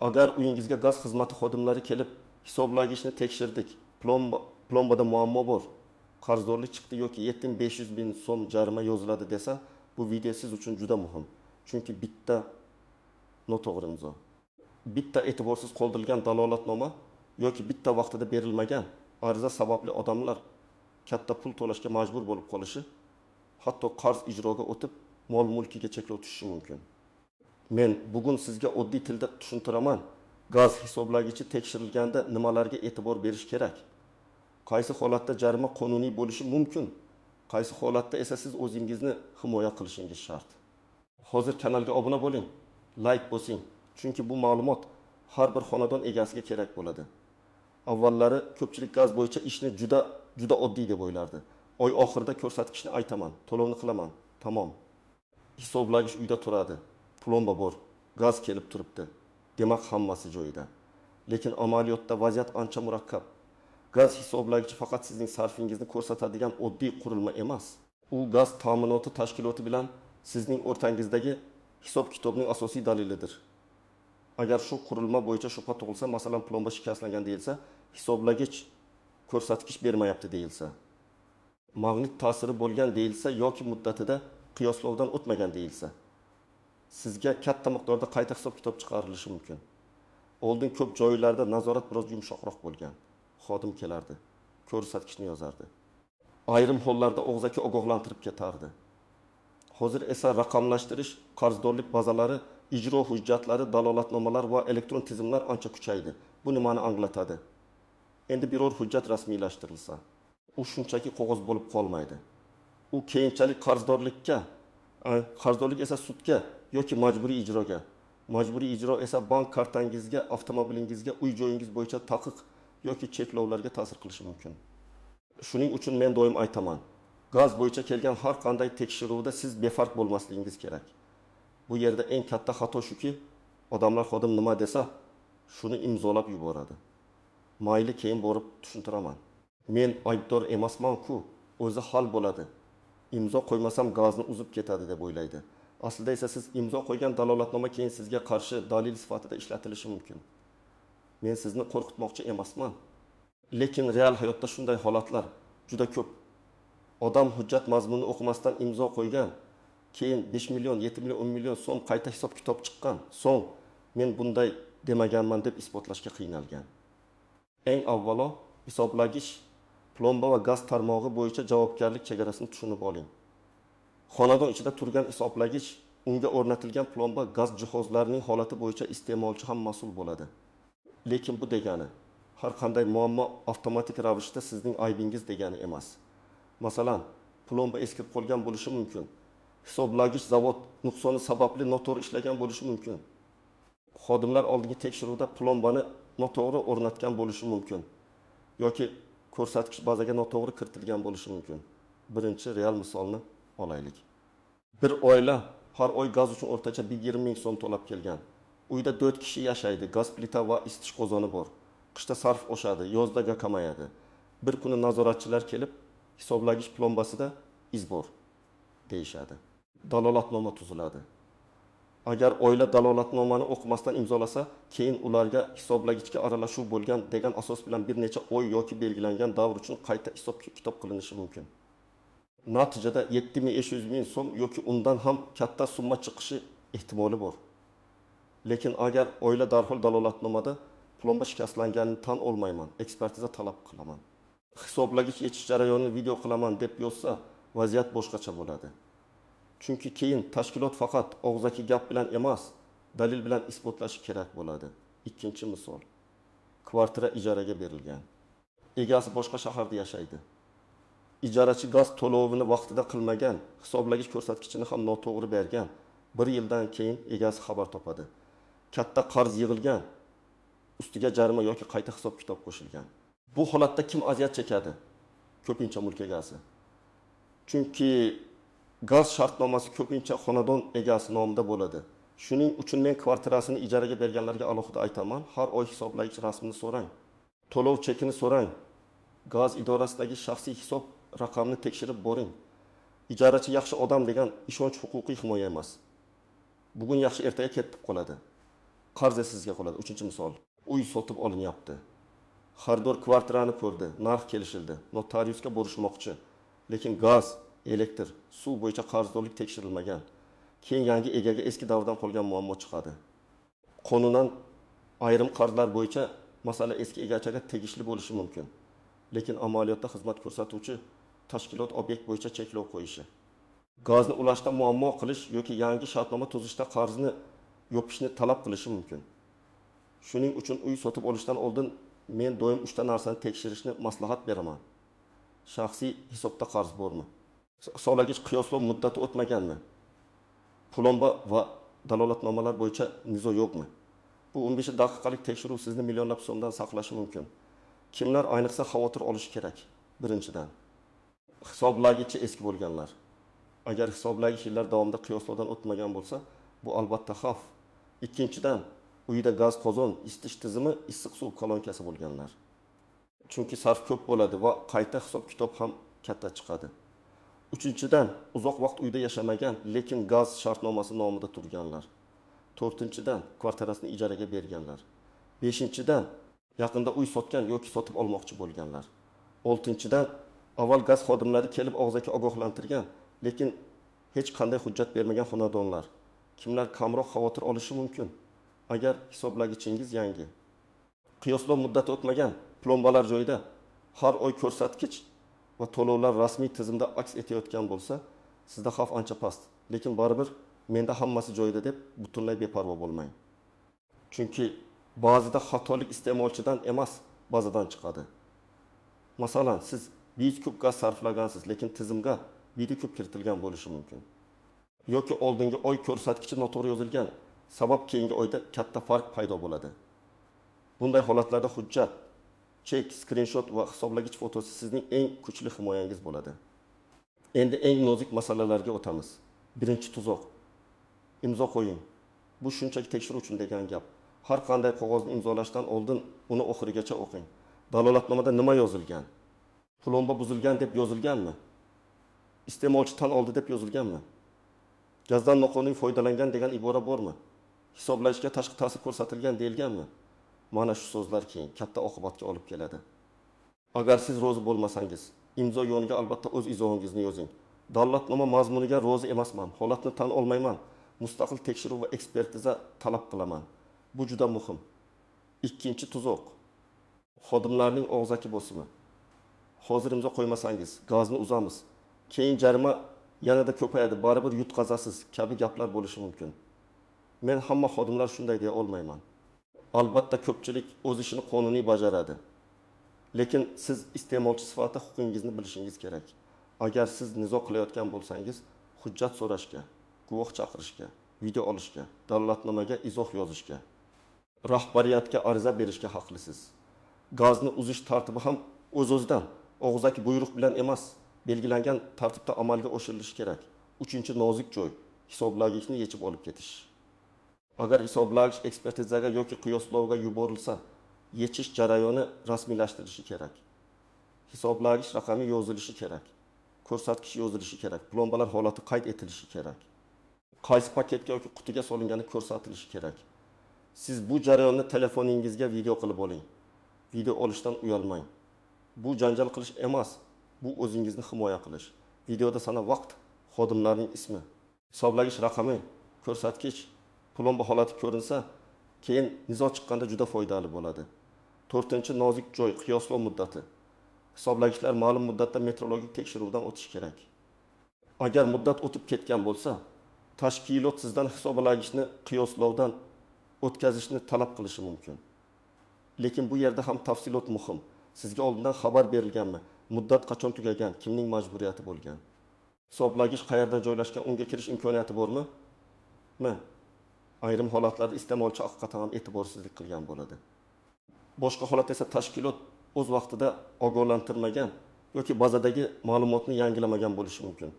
Agar uyingizga gaz xizmati xodimlari kelib, hisoblagichni tekshirdik, plombada muammo bor, qarzdorlik chiqdi yoki 7 500 ming so'm jarima yoziladi desa, bu video siz uchun juda muhim. Chunki bitta noto'g'ri imzo, bitta e'tiborsiz qoldirilgan dalolatnoma yoki bitta vaqtida berilmagan ariza sababli odamlar katta pul to'lashga majbur bo'lib qolishi, hatto qarz ijroga o'tib, mol mulkiga cheklov tushishi mumkin. Men bugun sizga oddiy tilda tushuntiraman. Gaz hisoblagichi tekshirilganda nimalarga e'tibor berish kerak? Qaysi holatda jarima qonuniy bo'lishi mumkin? Qaysi holatda esa siz o'zingizni himoya qilishingiz shart? Hozir kanalga obuna bo'ling, like bosing, chunki bu ma'lumot har bir xonadon egasiga kerak bo'ladi. Avvallari ko'pchilik gaz bo'yicha ishni juda juda oddiy deb o'ylardi. Oy oxirida ko'rsatkichni aytaman, to'lovni qilaman, tamom. Hisoblagich uyda turadi, plomba bor, gaz kelib turibdi. Demak, hammasi joyida. Lekin amaliyotda vaziyat ancha murakkab. Gaz hisoblagichi faqat sizning sarfingizni ko'rsatadigan oddiy qurilma emas. U gaz ta'minoti tashkiloti bilan sizning o'rtangizdagi hisob-kitobning asosiy dalilidir. Agar shu qurilma bo'yicha shubha tug'ilsa, masalan, plomba shikastlangan deyilsa, hisoblagich ko'rsatkich bermayapti deyilsa, magnit ta'siri bo'lgan deyilsa yoki muddatida qiyoslovdan o'tmagan deyilsa, sizga katta miqdorda qayta hisob-kitob chiqarilishi mumkin. Oldin ko'p joylarda nazorat biroz yumshoqroq bo'lgan. Xodim kelardi, ko'rsatkichni yozardi. Ayrim hollarda og'zaki ogohlantirib ketardi. Hozir esa raqamlashtirish, qarzdorlik bazalari, ijro hujjatlari, dalolatnomalar va elektron tizimlar ancha kuchaydi. Bu nimani anglatadi? Endi biror hujjat rasmiylashtirilsa, u shunchaki qog'oz bo'lib qolmaydi. U keyinchalik qarzdorlikka, qarzdorlik esa sudga yoki majburiy ijroga, majburiy ijro esa bank kartangizga, avtomobilingizga, uy joyingiz bo'yicha taqiq yoki cheklovlarga ta'sir qilishi mumkin. Shuning uchun men doim aytaman, gaz bo'yicha kelgan har qanday tekshiruvda siz befarq bo'lmasligingiz kerak. Bu yerda eng katta xato shuki, odamlar xodim nima desa, shuni imzolab yuboradi. Mayli, keyin borib tushuntiraman. Men aybdor emasman-ku, o'zi hal bo'ladi. Imzo qo'ymasam gazni uzib ketadi deb o'ylaydi. Aslida esa siz imzo qo'ygan dalolatnoma keyin sizga qarshi dalil sifatida ishlatilishi mumkin. Men sizni qo'rqitmoqchi emasman. Lekin real hayotda shunday holatlar juda ko'p. Odam hujjat mazmunini o'qimasdan imzo qo'ygan, keyin 5 million, 7 million, 10 million so'm qayta hisob-kitob chiqqan. So'ng men bunday demaganman deb isbotlashga qiynalgan. Eng avvalo hisoblagich, plomba va gaz tarmog'i bo'yicha javobgarlik chegarasini tushunib oling. Xonadon ichida turgan hisoblagich, unga o'rnatilgan plomba gaz jihozlarining holati bo'yicha iste'molchi ham mas'ul bo'ladi. Lekin bu degani har qanday muammo avtomatik ravishda sizning aybingiz degani emas. Masalan, plomba eskirib qolgan bo'lishi mumkin. Hisoblagich zavod nuqsoni sababli noto'g'ri ishlagan bo'lishi mumkin. Xodimlar oldingi tekshiruvda plombani noto'g'ri o'rnatgan bo'lishi mumkin yoki ko'rsatkich bazaga noto'g'ri kiritilgan bo'lishi mumkin. Birinchi real misolni olaylik. Bir oila har oy gaz uchun o'rtacha 1,5 ming so'm to'lab kelgan. Uyda 4 kishi yashaydi, gaz plita va isitish qozoni bor. Qishda sarf oshadi, yozda kamayadi. Bir kuni nazoratchilar kelib, hisoblagich plombasida iz bor deyishadi. Dalolatnoma tuziladi. Agar oila dalolatnomani o'qimasdan imzolasa, keyin ularga hisoblagichga aralashuv bo'lgan degan asos bilan bir necha oy yoki belgilangan davr uchun qayta hisob-kitob qilinishi mumkin. Natijada 7 500 ming so'm yoki undan ham katta summa chiqishi ehtimoli bor. Lekin agar oila darhol dalolatnomada plomba shikastlanganini tan olmayman, ekspertiza talab qilaman, hisoblagich yechish jarayonini video qilaman deb yozsa, vaziyat boshqacha bo'ladi. Chunki keyin tashkilot faqat og'zaki gap bilan emas, dalil bilan isbotlashi kerak bo'ladi. Ikkinchi misol. Kvartira ijaraga berilgan. Egasi boshqa shaharda yashaydi. Ijarachi gaz to'lovini vaqtida qilmagan, hisoblagich ko'rsatkichini ham noto'g'ri bergan. Bir yildan keyin egasi xabar topadi. Katta qarz yig'ilgan, ustiga jarima yoki qayta hisob-kitob qo'shilgan. Bu holatda kim aziyat chekadi? Ko'pincha mulk egasi. Chunki gaz shartnomasi ko'pincha xonadon egasi nomida bo'ladi. Shuning uchun men kvartirasini ijaraga berganlarga alohida aytaman, har oy hisoblagich rasmini so'rang. To'lov chekini so'rang. Gaz idorasidagi shaxsiy hisob raqamini tekshirib boring. Ijarachi yaxshi odam degan ishonch huquqiy himoya emas. Bugun yaxshi, ertaga ketib qoladi. Qarz esa sizga qoladi. Uchinchi misol. Uy sotib olinyapti. Xaridor kvartirani ko'rdi, narx kelishildi, notariusga borishmoqchi. Lekin gaz, elektr, suv bo'yicha qarzdorlik tekshirilmagan. Keyin yangi egaga eski davrdan qolgan muammo chiqadi. Qonunan ayrim qarzlar bo'yicha masala eski egachaga tegishli bo'lishi mumkin. Lekin amaliyotda xizmat ko'rsatuvchi tashkilot obyekt bo'yicha cheklov qo'yishi, gazni ulashda muammo qilish yoki yangi shartnoma tuzishda qarzni yopishni talab qilishi mumkin. Shuning uchun uy sotib olishdan oldin men doim 3 ta narsani tekshirishni maslahat beraman. Shaxsiy hisobda qarz bormi? Hisoblagich qiyoslov muddati o'tmaganmi? Plomba va dalolatnomalar bo'yicha nizo yo'qmi? Bu 15 daqiqalik tekshiruv sizni millionlab so'mdan saqlashi mumkin. Kimlar ayniqsa xavotir olishi kerak? Birinchidan, hisoblagichi eski bo'lganlar. Agar hisoblagich yillar davomida qiyoslovdan o'tmagan bo'lsa, bu albatta xavf. Ikkinchidan, uyda gaz qozon, isitish tizimi, issiq suv kolonkasi bo'lganlar. Chunki sarf ko'p bo'ladi va qayta hisob-kitob ham katta chiqadi. Uchinchidan, uzoq vaqt uyda yashamagan, lekin gaz shartnomasi nomida turganlar. To'rtinchidan, kvartirasini ijaraga berganlar. Beshinchidan, yaqinda uy sotgan yoki sotib olmoqchi bo'lganlar. Oltinchidan, avval gaz xodimlari kelib og'zaki ogohlantirgan, lekin hech qanday hujjat bermagan xonadonlar. Kimlar kamroq xavotir olishi mumkin? Agar hisoblagichingiz yangi, qiyoslov muddati o'tmagan, plombalar joyida, har oy ko'rsatkich va to'lovlar rasmiy tizimda aks etayotgan bo'lsa, sizda xavf ancha past. Lekin baribir menda hammasi joyida deb butunlay beparvo bo'lmang. Chunki ba'zida xatolik iste'molchidan emas, bazadan chiqadi. Masalan, siz 1 kub gaz sarflagansiz, lekin tizimga 1 kub kiritilgan bo'lishi mumkin. Yoki oldingi oy ko'rsatkichi noto'g'ri yozilgan, sabab keyingi oyda katta farq paydo bo'ladi. Bunday holatlarda hujjat, chek, skrinshot va hisoblagich fotosi sizning eng kuchli himoyangiz bo'ladi. Endi eng nozik masalalarga o'tamiz. Birinchi tuzoq. Imzo qo'ying. Bu shunchaki tekshiruv uchun degan gap. Har qanday qog'ozni imzolashdan oldin uni oxirigacha o'qing. Dalolatnomada nima yozilgan? Plomba buzilgan deb yozilganmi? Iste'molchi tan oldi deb yozilganmi? Gazdan noqonuniy foydalangan degan ibora bormi? Hisoblashga tashqi ta'sir ko'rsatilgan deyilganmi? Mana shu so'zlar keyin katta oqibatga olib keladi. Agar siz rozi bo'lmasangiz, imzo yoniga albatta o'z izohingizni yozing. Dalolatnoma mazmuniga rozi emasman, holatni tan olmayman, mustaqil tekshiruv va ekspertiza talab qilaman. Bu juda muhim. Ikkinchi tuzoq. Xodimlarning og'zaki bosimi. Hozir imzo qo'ymasangiz, gazni uzamiz. Keyin jarima yanada ko'payadi, baribir yutqazasiz kabi gaplar bo'lishi mumkin. Men hamma xodimlar shunday deya olmayman. Albatta ko'pchilik o'z ishini qonuniy bajaradi. Lekin siz iste'molchi sifatida huquqingizni bilishingiz kerak. Agar siz nizo qilayotgan bo'lsangiz, hujjat so'rashga, guvoh chaqirishga, video olishga, dalolatnomaga izoh yozishga, rahbariyatga ariza berishga haqlisiz. Gazni uzish tartibi ham o'z-o'zidan, og'zaki buyruq bilan emas, belgilangan tartibda amalga oshirilishi kerak. Uchinchi nozik joy, hisoblagichni yechib olib ketish. Agar hisoblagich ekspertizaga yoki qiyoslovga yuborilsa, yechish jarayoni rasmiylashtirilishi kerak. Hisoblagich raqami yozilishi kerak. Ko'rsatkich yozilishi kerak. Plombalar holati qayd etilishi kerak. Qaysi paketga yoki qutiga solingani ko'rsatilishi kerak. Siz bu jarayonni telefoningizga video qilib oling. Video olishdan uyalmang. Bu janjal qilish emas, bu o'zingizni himoya qilish. Videoda sana vaqt, xodimlarning ismi, hisoblagich raqami, ko'rsatkich, plomba holati ko'rinsa, keyin nizo chiqqanda juda foydali bo'ladi. To'rtinchi nozik joy, qiyoslov muddati. Hisoblagichlar ma'lum muddatda metrologik tekshiruvdan o'tishi kerak. Agar muddat o'tib ketgan bo'lsa, tashkilot sizdan hisoblagichni qiyoslovdan o'tkazishni talab qilishi mumkin. Lekin bu yerda ham tafsilot muhim. Sizga oldindan xabar berilganmi? Muddat qachon tugagan? Kimning majburiyati bo'lgan? Hisoblagich qayerda joylashgan? Unga kirish imkoniyati bormi? Ayrim holatlarda iste'molchi haqiqatan ham e'tiborsizlik qilgan bo'ladi. Boshqa holatda esa tashkilot o'z vaqtida ogohlantirmagan yoki bazadagi ma'lumotni yangilamagan bo'lishi mumkin.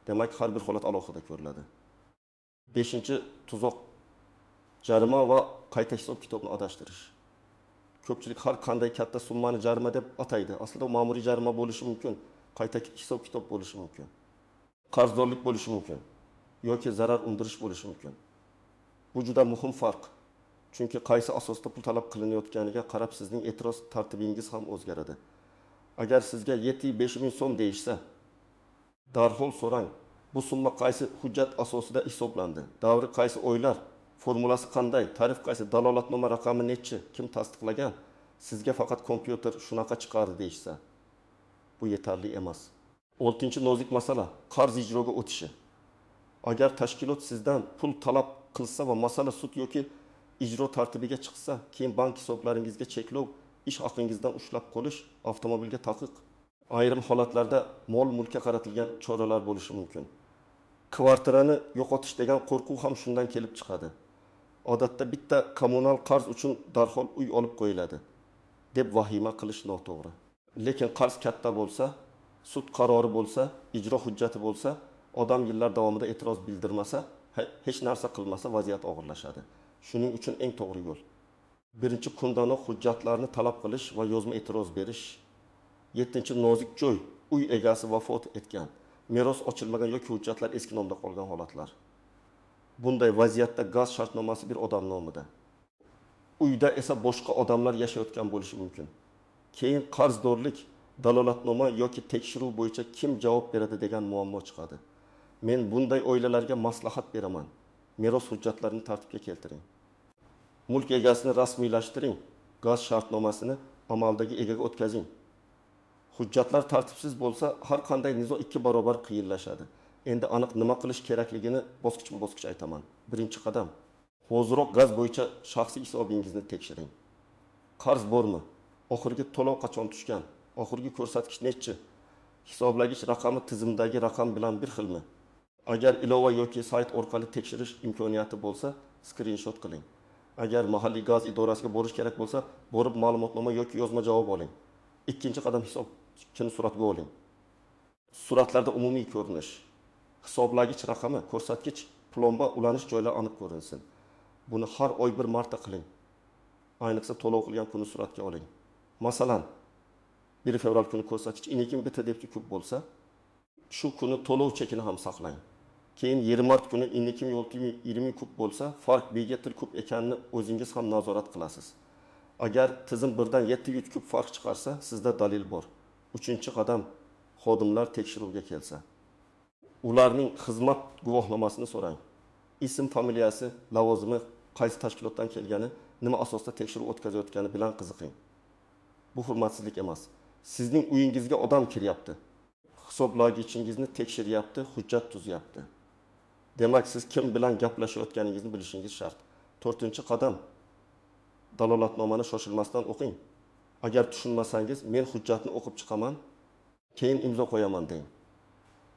Demak, har bir holat alohida ko'riladi. 5. Tuzoq, jarima va qayta hisob-kitobni adashtirish. Ko'pchilik har qanday katta summani jarima deb ataydi. Aslida u ma'muriy jarima bo'lishi mumkin, qayta hisob-kitob bo'lishi mumkin, qarzdorlik bo'lishi mumkin yoki zarar undirish bo'lishi mumkin. Bu juda muhim farq. Chunki qaysi asosda pul talab qilinayotganiga qarab sizning e'tiroz tartibingiz ham o'zgaradi. Agar sizga 7 5 ming so'm deyishsa, darhol so'rang: bu summa qaysi hujjat asosida hisoblandi, davri qaysi oylar, formulasi qanday, tarif qaysi, dalolatnoma raqami nechi, kim tasdiqlagan? Sizga faqat kompyuter shunaqa chiqardi deyishsa, bu yetarli emas. Oltinchi nozik masala: qarz ijroga o'tishi. Agar tashkilot sizdan pul talab qilsa va masala sud yoki ijro tartibiga chiqsa, keyin bank hisoblaringizga cheklov, ish haqingizdan ushlab qolish, avtomobilga taqiq, ayrim holatlarda mol mulkka qaratilgan choralar bo'lishi mumkin. Kvartirani yo'qotish degan qo'rquv ham shundan kelib chiqadi. Odatda bitta kommunal qarz uchun darhol uy olib qo'yiladi, deb vahima qilish noto'g'ri. Lekin qarz katta bo'lsa, sud qarori bo'lsa, ijro hujjati bo'lsa, odam yillar davomida e'tiroz bildirmasa, hech narsa qilmasa, vaziyat og'irlashadi. Shuning uchun eng to'g'ri yo'l: birinchi kundanoq hujjatlarni talab qilish va yozma e'tiroz berish. Yettinchi nozik joy: uy egasi vafot etgan, meros ochilmagan yoki hujjatlar eski nomda qolgan holatlar. Bunday vaziyatda gaz shartnomasi bir odam nomida, uyda esa boshqa odamlar yashayotgan bo'lishi mumkin. Keyin qarzdorlik, dalolatnoma yoki tekshiruv bo'yicha kim javob beradi degan muammo chiqadi. Men bunday oilalarga maslahat beraman: meros hujjatlarini tartibga keltiring, mulk egasini rasmiylashtiring, gaz shartnomasini amaldagi egaga o'tkazing. Hujjatlar tartibsiz bo'lsa, har qanday nizo ikki barobar qiyinlashadi. Endi aniq nima qilish kerakligini bosqichma bosqich aytaman. Birinchi qadam: hoziroq gaz bo'yicha shaxsiy hisobingizni tekshiring. Qarz bormi, oxirgi to'lov qachon tushgan, oxirgi ko'rsatkich nechi, hisoblagich raqami tizimdagi raqam bilan bir xilmi? Agar ilova yoki sayt orqali tekshirish imkoniyati bo'lsa, skrinshot qiling. Agar mahalliy gaz idorasiga borish kerak bo'lsa, borib ma'lumotnoma yoki yozma javob oling. Ikkinchi qadam: hisobchini suratga oling. Suratlarda umumiy ko'rinish, hisoblagich raqami, ko'rsatkich, plomba ulanish joylari aniq ko'rinsin. Buni har oy bir marta qiling, ayniqsa to'lov qilgan kuni suratga oling. Masalan, 1 fevral kuni ko'rsatkich 2 bitta debti kub bo'lsa, shu kuni to'lov chekini ham saqlang. Keyin 20 mart kuni 2 olti yigirma kub bo'lsa, farq begetil kub ekanini o'zingiz ham nazorat qilasiz. Agar tizim birdan 700 kub farq chiqarsa, sizda dalil bor. Uchinchi qadam: xodimlar tekshiruvga kelsa, ularning xizmat guvohnomasini so'rang. Ism, familiyasi, lavozimi, qaysi tashkilotdan kelgani, nima asosda tekshiruv o'tkazayotgani bilan qiziqing. Bu hurmatsizlik emas. Sizning uyingizga odam kiryapti, hisoblagichingizni tekshiryapti, hujjat tuzyapti. Demak, siz kim bilan gaplashayotganingizni bilishingiz shart. To'rtinchi qadam: dalolatnomani shoshilmasdan o'qing. Agar tushunmasangiz, men hujjatni o'qib chiqaman, keyin imzo qo'yaman deng.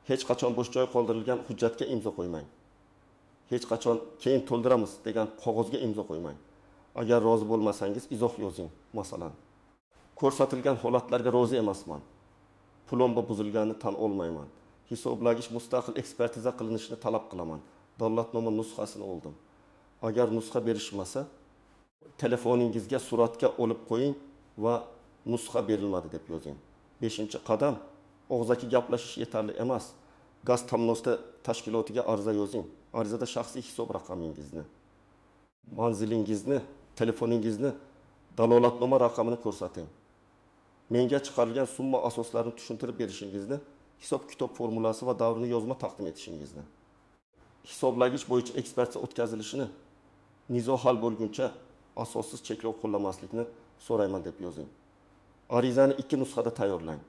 Hech qachon bo'sh joy qoldirilgan hujjatga imzo qo'ymang. Hech qachon keyin to'ldiramiz degan qog'ozga imzo qo'ymang. Agar rozi bo'lmasangiz, izoh yozing. Masalan, ko'rsatilgan holatlarga rozi emasman, plomba buzilganini tan olmayman, hisoblagich mustaqil ekspertiza qilinishini talab qilaman, dalolatnoma nusxasini oldim. Agar nusxa berishmasa, telefoningizga suratga olib qo'ying va nusxa berilmadi deb yozing. Beshinchi qadam: og'zaki gaplashish yetarli emas. Gaz ta'minoti tashkilotiga ariza yozing. Arizada shaxsiy hisob raqamingizni, manzilingizni, telefoningizni, dalolatnoma raqamini ko'rsating. Menga chiqarilgan summa asoslarini tushuntirib berishingizni, hisob kitob formulasi va davrini yozma taqdim etishingizni, hisoblagich bo'yicha ekspertiza o'tkazilishini, nizo hal bo'lguncha asossiz cheklov qo'llamaslikni so'rayman deb yozing. Arizani ikki nusxada tayyorlang.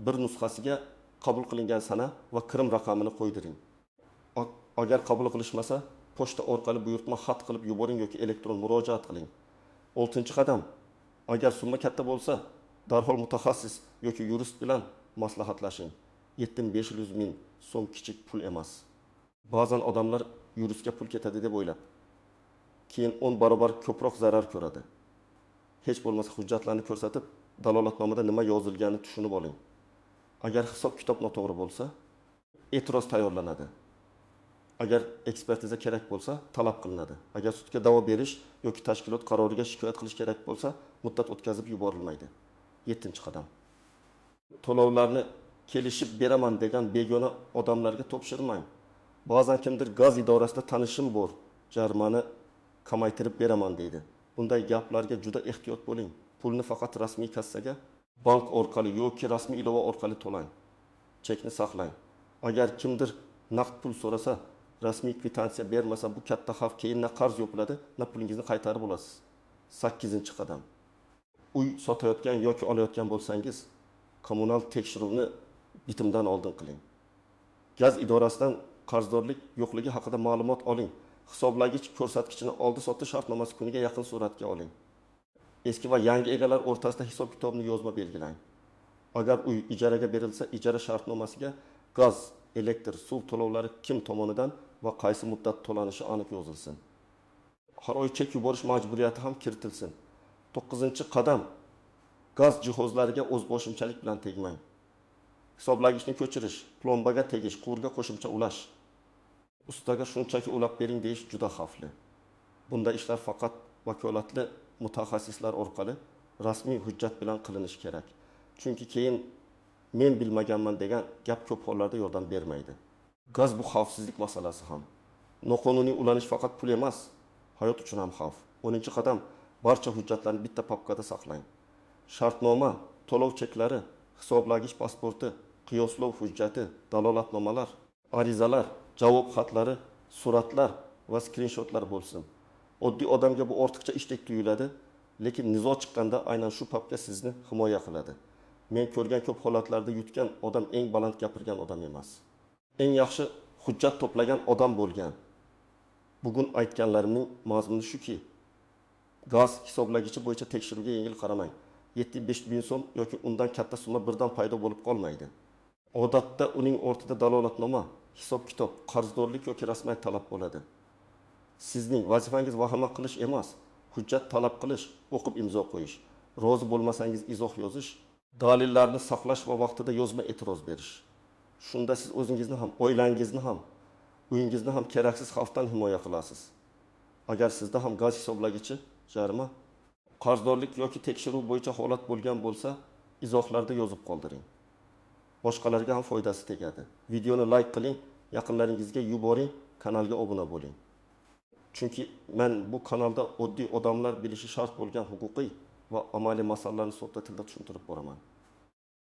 Bir nusxasiga qabul qilingan sana va kirim raqamini qo'ydiring. Agar qabul qilishmasa, pochta orqali buyurtma xat qilib yuboring yoki elektron murojaat qiling. Oltinchi qadam: agar summa katta bo'lsa, darhol mutaxassis yoki yurist bilan maslahatlashing. 7 500 ming so'm kichik pul emas. Ba'zan odamlar yuristga pul ketadi deb o'ylab, keyin 10 barobar ko'proq zarar ko'radi. Hech bo'lmasa hujjatlarni ko'rsatib, dalolatnomada nima yozilganini tushunib oling. Agar hisob kitob noto'g'ri bo'lsa, e'tiroz tayyorlanadi. Agar ekspertiza kerak bo'lsa, talab qilinadi. Agar sudga da'vo berish yoki tashkilot qaroriga shikoyat qilish kerak bo'lsa, muddat o'tkazib yuborilmaydi. Yettinchi qadam: to'lovlarni kelishib beraman degan begona odamlarga topshirmang. Ba'zan kimdir gaz idorasida tanishim bor, jarimani kamaytirib beraman deydi. Bunday gaplarga juda ehtiyot bo'ling. Pulni faqat rasmiy kassaga, bank orqali yoki rasmiy ilova orqali to'lang. Chekni saqlang. Agar kimdir naqd pul so'rasa, rasmiy kvitansiya bermasa, bu katta xavf. Keyin na qarz yopiladi, na pulingizni qaytarib olasiz. 8-qadam. Uy sotayotgan yoki olayotgan bo'lsangiz, kommunal tekshiruvni bitimdan oldin qiling. Gaz idorasidan qarzdorlik yo'qligi haqida ma'lumot oling. Hisoblagich ko'rsatkichini oldi-sotdi shartnomasi kuniga yaqin suratga oling. Eski va yangi egalar o'rtasida hisob-kitobni yozma belgilang. Agar uy ijaraga berilsa, ijara shartnomasiga gaz, elektr, suv to'lovlari kim tomonidan va qaysi muddat to'lanishi aniq yozilsin. Har oy chek yuborish majburiyati ham kiritilsin. 9-qadam. Gaz jihozlariga o'zboshimchalik bilan tegmang. Hisoblagichni ko'chirish, plombaga tegish, quvurga qo'shimcha ulash. Ustaga shunchaki ulab bering deyish juda xavfli. Bunda ishlar faqat vakolatli mutaxassislar orqali rasmiy hujjat bilan qilinishi kerak. Chunki keyin men bilmaganman degan gap ko'p hollarda yordam bermaydi. Gaz bu xavfsizlik masalasi ham. Noqonuniy ulanish faqat pul emas, hayot uchun ham xavf. 10-qadam. Barcha hujjatlarni bitta papkada saqlang. Shartnoma, to'lov cheklari, hisoblagich pasporti, qiyoslov hujjati, dalolatnomalar, arizalar, javob xatlari, suratlar va skrinshotlar bo'lsin. Oddiy odamga bu ortiqcha ishdek tuyuladi, lekin nizo chiqqanda aynan shu papka sizni himoya qiladi. Men ko'rgan ko'p holatlarda yutgan odam eng baland gapirgan odam emas. Eng yaxshi hujjat to'plagan odam bo'lgan. Bugun aytganlarimning mazmuni shuki, gaz hisoblagichi bo'yicha tekshiruvga yengil qaramang. 7-5 ming so'm yoki undan katta summa birdan paydo bo'lib qolmaydi. Odatda uning o'rtada dalolatnoma, hisob-kitob, qarzdorlik yoki rasmiy talab bo'ladi. Sizning vazifangiz vahima qilish emas, hujjat talab qilish, o'qib imzo qo'yish, rozi bo'lmasangiz izoh yozish, dalillarni saqlash va vaqtida yozma e'tiroz berish. Shunda siz o'zingizni ham, oilangizni ham, uyingizni ham keraksiz xavfdan himoya qilasiz. Agar sizda ham gaz hisoblagichi, jarima, qarzdorlik yoki tekshiruv bo'yicha holat bo'lgan bo'lsa, izohlarda yozib qoldiring. Boshqalarga ham foydasi tegadi. Videoni like qiling, yaqinlaringizga yuboring, kanalga obuna bo'ling. Chunki men bu kanalda oddiy odamlar bilishi shart bo'lgan huquqiy va amaliy masalalarni sodda tilda tushuntirib boraman.